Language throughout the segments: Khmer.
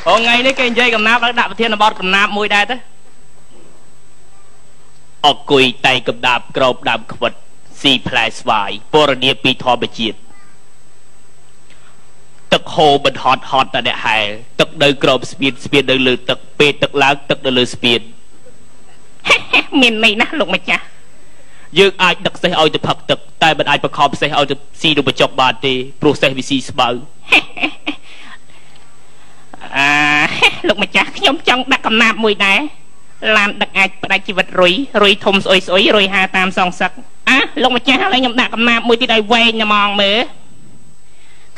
អូថ្ងៃនេះគេនិយាយកំណាព្យឲ្យដាក់ប្រធានបទកំណាព្យមួយដែរទៅអគុយតែកំដាបក្របដើមខ្វិតស៊ីផ្លែស្វាយពរនាពីធម្មជាតិទឹកហូរមិនហត់ហត់តែអ្នកហែលទឹកនៅក្រោមស្ពានស្ពាននៅលើទឹកពេលទឹកឡើងទឹកនៅលើស្ពានមានន័យណាស់លោកម្ចាស់យើងអាចដឹកសេះឲ្យទៅផឹកទឹកតែមិនអាចបង្ខំសេះឲ្យទៅស៊ីនំបញ្ចុកបានទេព្រោះសេះវាស៊ីស្បូវអាលោកម្ចាស់ខ្ញុំចង់ដាក់កំណាព្យមួយដែរឡានដឹកអាចផ្ដាច់ជីវិតរុយរុយធំស្អុយស្អុយរុយហាតាមសងសឹកអាលោកម្ចាស់ឥឡូវខ្ញុំដាក់កំណាព្យមួយទៀតឲ្យវែងហ្មងមើល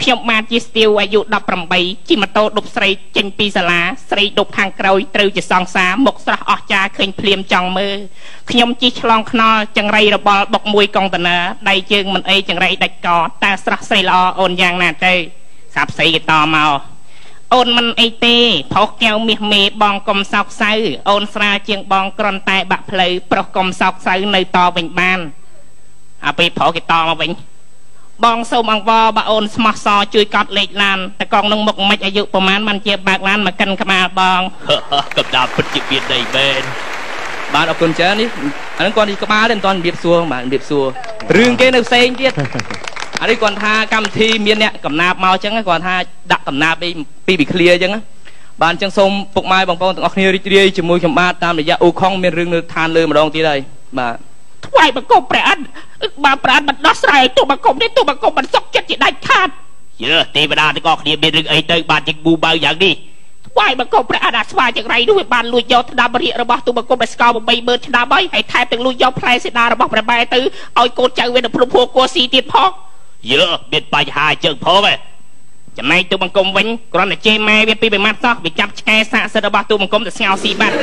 ខ្ញុំបានជាស្ទាវអាយុ18ជិះម៉ូតូដប់ស្រីចេញពីសាលាស្រីដប់ខាងក្រោយត្រូវជាសង្សារមុខស្រស់អស្ចារ្យឃើញភ្លាមចង់មើលខ្ញុំជិះឆ្លងថ្នល់ចង្រៃរបល់បុកមួយកុងតឺន័រដៃជើងមិនអីចង្រៃដាច់កតើស្រស់ស្រីល្អអូនយ៉ាងណាទៅសាប់ស្រីគេតមកអូនមិនអីទេផុសកែវមាសមេបងកុំសោកសៅអូនស្រាលជាងបងក្រន់តែបាក់ផ្លូវប្រុសកុំសោកសៅនៅតវិញបានអាពេលប្រុសគេតមកវិញបងសូមអង្វរបើអូនស្មោះសរជួយកត់លេខឡានតកងនឹងមុខមិនអាយុប្រមាណបានជាបើកឡានមកកិនក្បាលបងកំដាពិតជាមានដីមែនបាទអរគុណច្រើននេះអានឹងគាត់នេះក្បាលទេមិនទាន់របៀបសួរបាទរបៀបសួររឿងគេនៅផ្សេងទៀតអានេះគាត់ថាកម្មវិធីមានអ្នកកំណាបមកអញ្ចឹងគាត់ថាដាក់កំណាបពីពីឃ្លាអញ្ចឹងបាទអញ្ចឹងសូមពុកម៉ែបងប្អូនទាំងអស់គ្នារីករាយជាមួយខ្ញុំបាទតាមរយៈអ៊ូខុងមានរឿងនៅឋានលើម្ដងទៀតហើយបាទថ្វាយបង្គំព្រះអិនបើព្រះអិនមិនដោះស្រាយឲ្យទូបង្គំនេះទូបង្គំមិនសុខចិត្តជាដាច់ខាតជឿទេវតាទាំងអស់គ្នាមានរឿងអីទៅបាទជាងប៊ូបៅយ៉ាងនេះថ្វាយបង្គំព្រះអិនអាស្វាចង្រៃនោះវាបានលួចយកថ្នាំរាករបស់ទូបង្គំដែលស្កល់80000ឆ្នាំហើយហើយថែមទាំងលួចយកផ្លែសេដារបស់ព្រះបែទៅឲ្យកូនចៅវានៅភ្នំហួរគួស៊ីទៀតផងយើមានបញ្ហាជើងផងឯងចំណែកទូបង្គំវិញគ្រាន់តែជេរម៉ែវាពីប្រមាថសោះវាចាប់ឆ្កែសាកសិទ្ធរបស់ទូបង្គំទៅស្ងោស៊ីបាត់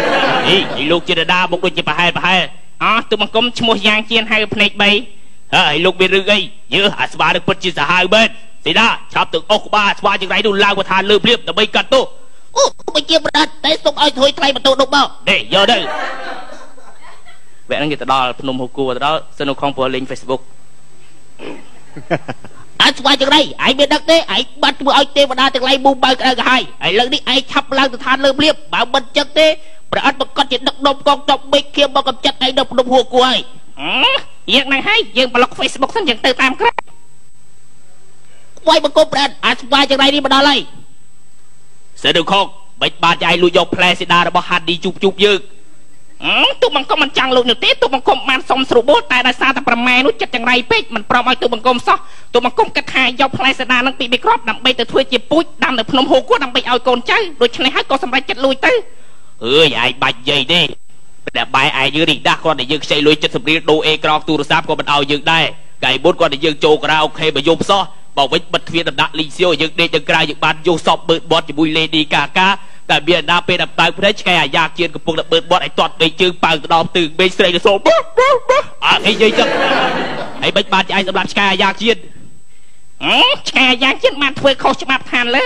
អីលោកជាតាមុខដូចជាប្រហែលប្រហែលអស់ទូបង្គំឈ្មោះយ៉ាងជៀនហៅភ្នែក3ហើយលោកមានរឿងអីយើអាស្វានឹងពិតជាសាហាវមែនសេដាឆាប់ទៅអុសក្បាលស្វាចង្រៃនោះឡើងមកឋានលើភ្លាមដើម្បីកាត់ទោសអូមិនជាប្រដិតតែសុំឲ្យថួយថ្លៃបន្ទោដុំមកនេះយកទៅវគ្គហ្នឹងគេទៅដល់ភ្នំហូគួរទៅដល់សិនុខងព្រោះលេង Facebook អើស្វាចង្រៃឯងមានដឹកទេឯងបាត់ធ្វើឲ្យទេវតាទាំងឡាយមូបើក្តៅក្រហាយឥឡូវនេះឯងឆាប់ឡើងទៅឋានលើភ្លាមបើមិនចឹងទេព្រះអិនប្រកាសជាដឹកនាំកងទ័ពមេឃាមកកំចាត់ឯងនៅភ្នំហួរគួរហើយយើងហ្នឹងហើយយើងប្លុក Facebook សិនយើងទៅតាមក្រៅថ្វាយបង្គំព្រះអិនអាស្វាចង្រៃនេះមកដល់ហើយសេដុខុកបិចបាតឯងលួចយកផ្លែសេដារបស់ហាត់ឌីជូបជូបយើងទូបង្គំមិនចង់លួចនោះទេទូបង្គំបានសុំស្រួលបួលតែដោយសារតែប្រម៉ែនោះចិត្តចង្រៃពេកមិនព្រមឲ្យទូបង្គំសោះទូបង្គំគិតថាយកផ្លែសេដានឹងពីបេក្របដើម្បីទៅធ្វើជាពូជដាំនៅភ្នំហូគួរដើម្បីឲ្យកូនចៅដូច្នេះហើយក៏សម្រេចចិត្តលួចទៅអើយឯងបាច់និយាយទេតែបែឯងយើងនេះដាស់គាត់តែយើងខ្ចីលុយ70រៀលដូរអេក្រង់ទូរស័ព្ទក៏មិនឲ្យយើងដែរថ្ងៃមុនគាត់តែយើងចូលការ៉ាអូខេមកយប់សោះបើវិញបិទទ្វារដណ្ដាក់លីងសៀវយើងដេកទៅក្រៅយើងបានយកសពបឺតបត់ជាមួយលេឌីកាកាតែមានណាពេលដល់បើកភ្នែកឆ្កែអាយ៉ាជៀនកំពុងតែបឺតបត់ឲ្យទាត់បីជើងប៉ើងទៅដល់ទើងបេស្រីទៅសូមអើគេនិយាយចឹងហើយបិចបានឯងសម្រាប់ឆ្កែអាយ៉ាជៀនឆ្កែអាយ៉ាជៀនបានធ្វើខុសច្បាប់ឋានលើ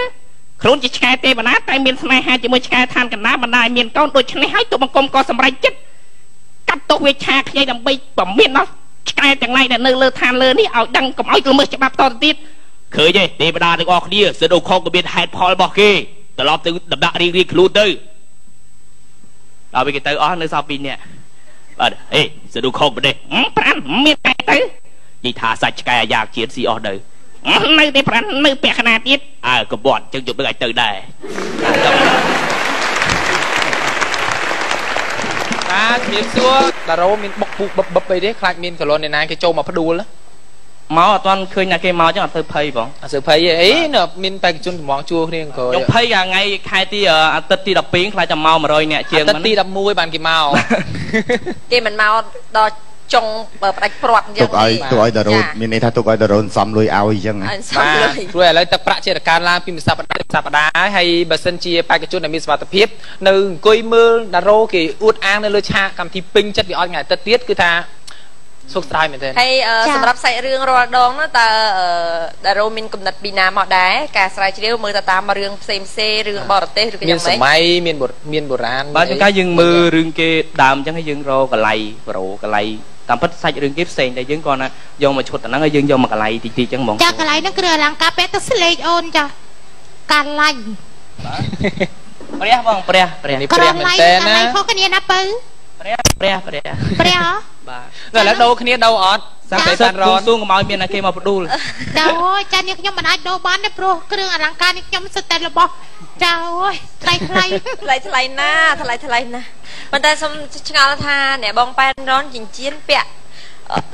ខ្លួនជាឆ្កែទេវតាតែមានស្នេហាជាមួយឆ្កែឋានកណ្ដាលបណ្ដាលមានកូនដូច្នេះហើយទូបង្គំក៏សម្រេចចិត្តកាត់ទោសវាឆាខ្ញីដើម្បីបំមានដល់ឆ្កែទាំងឡាយដែលនៅលើឋានលើនេះឲ្យដឹងកុំឲ្យល្មើសច្បាប់តទៅទៀតឃើញទេទេវតាទាំងអស់គ្នាសិនអូខុងក៏មានហេតុផលរបស់គេត្រឡប់ទៅដំណាក់រៀងរៀងខ្លួនទៅដល់ពេលគេទៅអស់នៅសល់2នាក់បាទអេសិនអូខុងម្ដេះប្រាំមានតែទៅនិយាយថាសាច់ឆ្កែអាយ៉ាជាតិស៊ីអស់នៅនៅទេប្រាំនៅពាក់កណាទៀតអើកបត់ចឹងយកនឹងឲ្យទៅដែរបាទជំរាបសួរតារ៉ូមានបុកពូបបបអីទេខ្លាចមានកលនអ្នកណាគេចូលមកផ្ដួលមកអត់ទាន់ឃើញណាគេមកចឹងអត់ធ្វើភ័យបងអត់ធ្វើភ័យទេអីនៅមានបេក្ខជនកំងជួគ្នាក្រោយខ្ញុំភ័យកាថ្ងៃខែទីអាទិត្យទី12ខ្លាចតែមក100នាក់ជាងអាទិត្យទី11បានគេមកគេមិនមកដល់ចុងផ្ដាច់ព្រាត់អញ្ចឹងទុកឲ្យទុកឲ្យតារ៉ូមានន័យថាទុកឲ្យតារ៉ូសំលុយឲ្យអញ្ចឹងបាទព្រោះឥឡូវទឹកប្រាក់ជាកើនឡើងពីមួយសប្តាហ៍ទៅសប្តាហ៍ហើយបើសិនជាបេក្ខជនដែលមានសុវត្ថិភាពនៅអង្គុយមើលតារ៉ូគេអួតអាងនៅលើឆាកកម្មវិធីពេញចិត្តវាអត់ថ្ងៃអាទិត្យទៀតគឺថាសុខស្ដាយមែនទេហើយសម្រាប់សាច់រឿងរាល់ដងនោះតើតារ៉ូមានកំណត់ពីណាមកដែរការស្រាវជ្រាវមើលទៅតាមរឿងផ្សេងផ្សេងរឿងបរទេសឬក៏យ៉ាងម៉េចមានសម័យមានបុរាណបាទជួនកាលយើងមើលរឿងគេដើមអញ្ចឹងហើយយើងរកកលៃប្រូកលៃតាមពិតសាច់រឿងគេផ្សេងតែយើងគាត់ណាយកមកឈុតអាហ្នឹងហើយយើងយកមកកលៃតិចតិចអញ្ចឹងហ្មងចាកលៃហ្នឹងគ្រឿងអលង្ការពាក់ទៅស្លេកអូនចាកលៃបាទ ព្រះបងព្រះព្រះ នេះព្រះមែនតើណា ខុសគ្នាណាពៅ ព្រះព្រះព្រះព្រះ បាទ ឥឡូវដូរគ្នាដូរអត់ សាក់សិតគូសួងកុំឲ្យមានអ្នកគេមកផ្ដួល ចាអូយចានេះខ្ញុំមិនអាចដូរបានទេព្រោះគ្រឿងអលង្ការនេះខ្ញុំសិតតែរបស់ចាអូយថ្លៃថ្លៃ ថ្លៃថ្លៃណាថ្លៃថ្លៃណាប៉ុន្តែសូមឆ្ងល់ថាអ្នកបងប៉ែនរនចិញ្ចៀនពាក់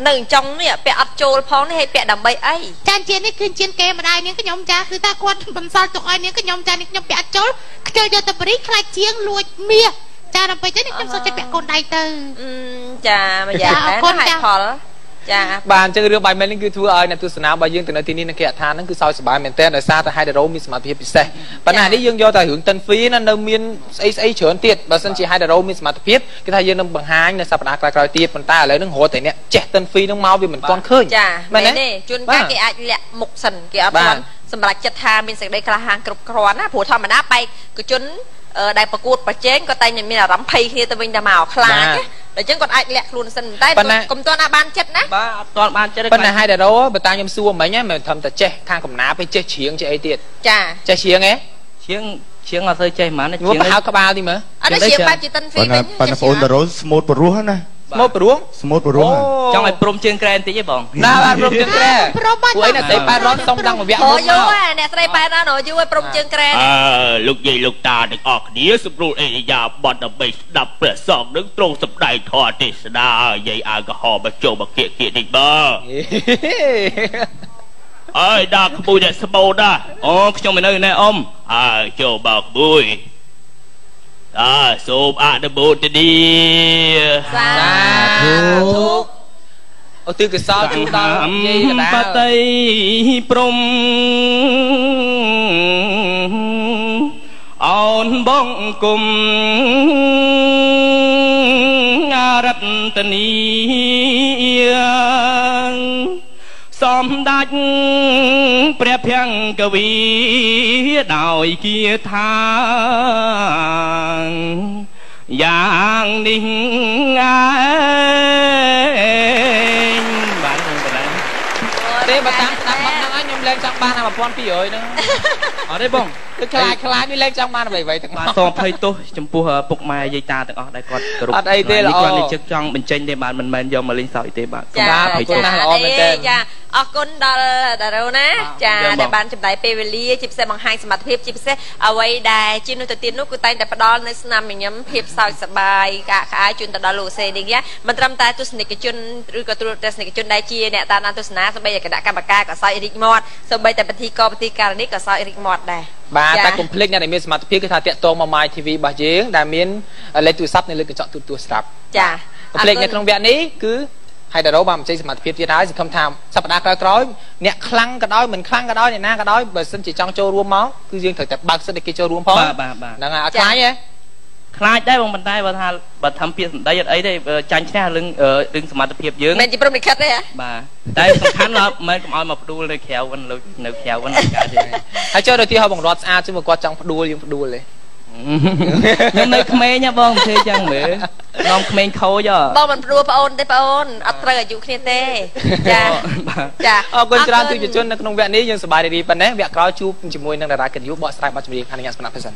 នៅចុងនេះពាក់អត់ចូលផងនេះឲ្យពាក់ដើម្បីអីចាចិញ្ចៀននេះគឺចិញ្ចៀនគេម្ដាយនាងខ្ញុំចាគឺថាគាត់បន្សល់ទុកឲ្យនាងខ្ញុំចានេះខ្ញុំពាក់អត់ចូលខ្ជិលយកទៅបរិខ្លាចជាងលួចមាសចាដល់ពេលនេះខ្ញុំសូមចិត្តពាក់កូនដៃទៅចាមួយយ៉ាងដែរហេតុផលចាបាទអញ្ចឹងរឿងបាយមែននេះគឺធ្វើឲ្យអ្នកទស្សនារបស់យើងទៅនៅទីនេះនៅគេអដ្ឋានហ្នឹងគឺសោយសប្បាយមែនទែនដោយសារតែហេតុរ៉ូមានសមត្ថភាពពិសេសប៉ុន្តែនេះយើងយកតែរឿងតិនហ្វីណានៅមានស្អីស្អីច្រើនទៀតបើសិនជាហេតុរ៉ូមានសមត្ថភាពគឺថាយើងនឹងបង្ហាញនៅសប្តាហ៍ក្រោយៗទៀតប៉ុន្តែឥឡូវហ្នឹងរត់តែអ្នកចេះតិនហ្វីហ្នឹងមកវាមិនទាន់ឃើញចាមែនទេជួនកាលគេអាចលាក់មុខសិនគេអត់ទាន់សម្រាប់ចិត្តថាមានសេចក្តីក្លាហានគ្រប់គ្រាន់ណាព្រោះធម្មតាបែកកជនដែលប្រកួតប្រជែងក៏តែងមានអារម្មណ៍ភ័យគ្នាទៅវិញទៅមកខ្លាចណាដល់ចឹងគាត់អាចលាក់ខ្លួនសិនតែកុំទាន់បានចិត្តណាបាទអត់ទាន់បានចិត្តប៉ុន្តែហេតុរ៉ូបើតាមខ្ញុំសួរមិញមិនត្រឹមតែចេះខាងកំណាពេលចេះច្រៀងចេះអីទៀតចាចេះច្រៀងហ៎ច្រៀងច្រៀងអត់សូវចេះហ្មងច្រៀងហៅក្បាលទីមើលអត់ច្រៀងបែបជាតិនហ្វីវិញប៉ុន្តែបងតារ៉ូស្មូតព្រោះណាស្មូតព្រោះស្មូតព្រោះចង់ឲ្យព្រំជើងក្រែបន្តិចឯងបងណាបាទព្រំជើងក្រែពួកឯងអ្នកស្រីប៉ែនរ៉នសុំដល់មួយវគ្គមុនយូរហើយអ្នកស្រីប៉ែនរ៉នយូរហើយព្រំជើងក្រែអើលោកយាយលោកតាទាំងអស់គ្នាសម្រួលអេរិយាបថដើម្បីស្ដាប់ព្រះសង្ឃនឹងទ្រង់សម្ដែងធម៌ទេសនាយាយអាវក្រហមមកចូលមកគៀកគៀកតិចមើលអើយដល់ក្មួយអ្នកស្មូតណាអូខ្ញុំមិននៅណែអ៊ំអើចូលមកក្មួយអើសូមអនុមោទនាសាធុឧទ្ទិសកុសលជូនដល់យាយកដាលបតីព្រំអូនបងគុំអរតនីសំដាច់ព្រះភង្គវីដោយគាថាយ៉ាងនេះឯងបានខ្ញុំប៉ុណ្ណាទេបើតាមស្ដាប់បាត់ហ្នឹងហើយខ្ញុំលែងចង់បានអា1200ហ្នឹងអត់ទេបងគឺខ្លាចខ្លាចនេះលែងចង់បានអ្វីៗទាំងបាទសូមអភ័យទោសចំពោះពុកម៉ែយាយតាទាំងអស់ដែលគាត់គោរពអត់អីទេល្អគាត់នេះជឹកចង់បញ្ចេញទេបាទមិនមែនយកមកលេងសើចទេបាទបាទអរគុណណាស់ល្អមែនទេចាអរគុណដល់តារ៉ូណាចាដែលបានចំណាយពេលវេលាជាពិសេសបង្ហាញសមត្ថភាពជាពិសេសអ្វីដែលជានោះទៅទៀតនោះគឺតែងតែផ្ដល់នៅស្នាមញញឹមភាពសើចសប្បាយកាកក្អាយជូនទៅដល់លោកសេនេះមិនត្រឹមតែទស្សនិកជនឬក៏ទូរទស្សនិកជនដែលជាអ្នកតាមដានទស្សនាសូម្បីតែគណៈកម្មការក៏សើចរីកមាត់សូម្បីតែពិធីករពិធីការនេះក៏សើចរីកមាត់ដែរបាទតែកុំភ្លេចអ្នកដែលមានសមត្ថភាពគឺថាតាក់ទងមក My TV របស់យើងដែលមានលេខទូរស័ព្ទនៅលើកញ្ចក់ទូរទស្សន៍ស្រាប់ចាកុំភ្លេចនៅក្នុងវគ្គនេះគឺហើយតារ៉ូបានបញ្ចេញសមត្ថភាពទៀតហើយសង្ឃឹមថាសប្តាហ៍ក្រោយៗអ្នកខ្លាំងក៏ដោយមិនខ្លាំងក៏ដោយអ្នកណាក៏ដោយបើសិនជាចង់ចូលរួមមកគឺយើងត្រូវតែបើកសិទ្ធិឲ្យគេចូលរួមផងបាទហ្នឹងហើយអត់ខ្លាចទេខ្លាចដែរបងប៉ុន្តែបើថាបើធ្វើពាក្យសម្ដីអត់អីទេចាញ់ឈ្នះរឿងរឿងសមត្ថភាពយើងមិនជាព្រមលិខិតទេហ៎បាទតែសំខាន់ឡើយមិនកុំឲ្យមកផ្ដួលនៅក្រៅវិញនៅក្រៅវិញកើតទេហើយចូលទៅទីហោបងរត់ស្អាតជាងគាត់ចង់ផ្ដួលយើងផ្ដួលទេខ្ញុំនៅក្មេងណាបងធ្វើចឹងមើលនាំក្មេងខូចបងមិនផ្ដួលប្អូនទេប្អូនអត់ត្រូវអាយុគ្នាទេចាចាអរគុណច្រើនទស្សនិកជននៅក្នុងវគ្គនេះយើងសប្បាយរីករាយប៉ុណ្ណេះវគ្គក្រោយជួបជាមួយនឹងតារាកិត្តិយសបកស្រាយបទចម្រៀងអនុញ្ញាតសំណាក់ពិសិន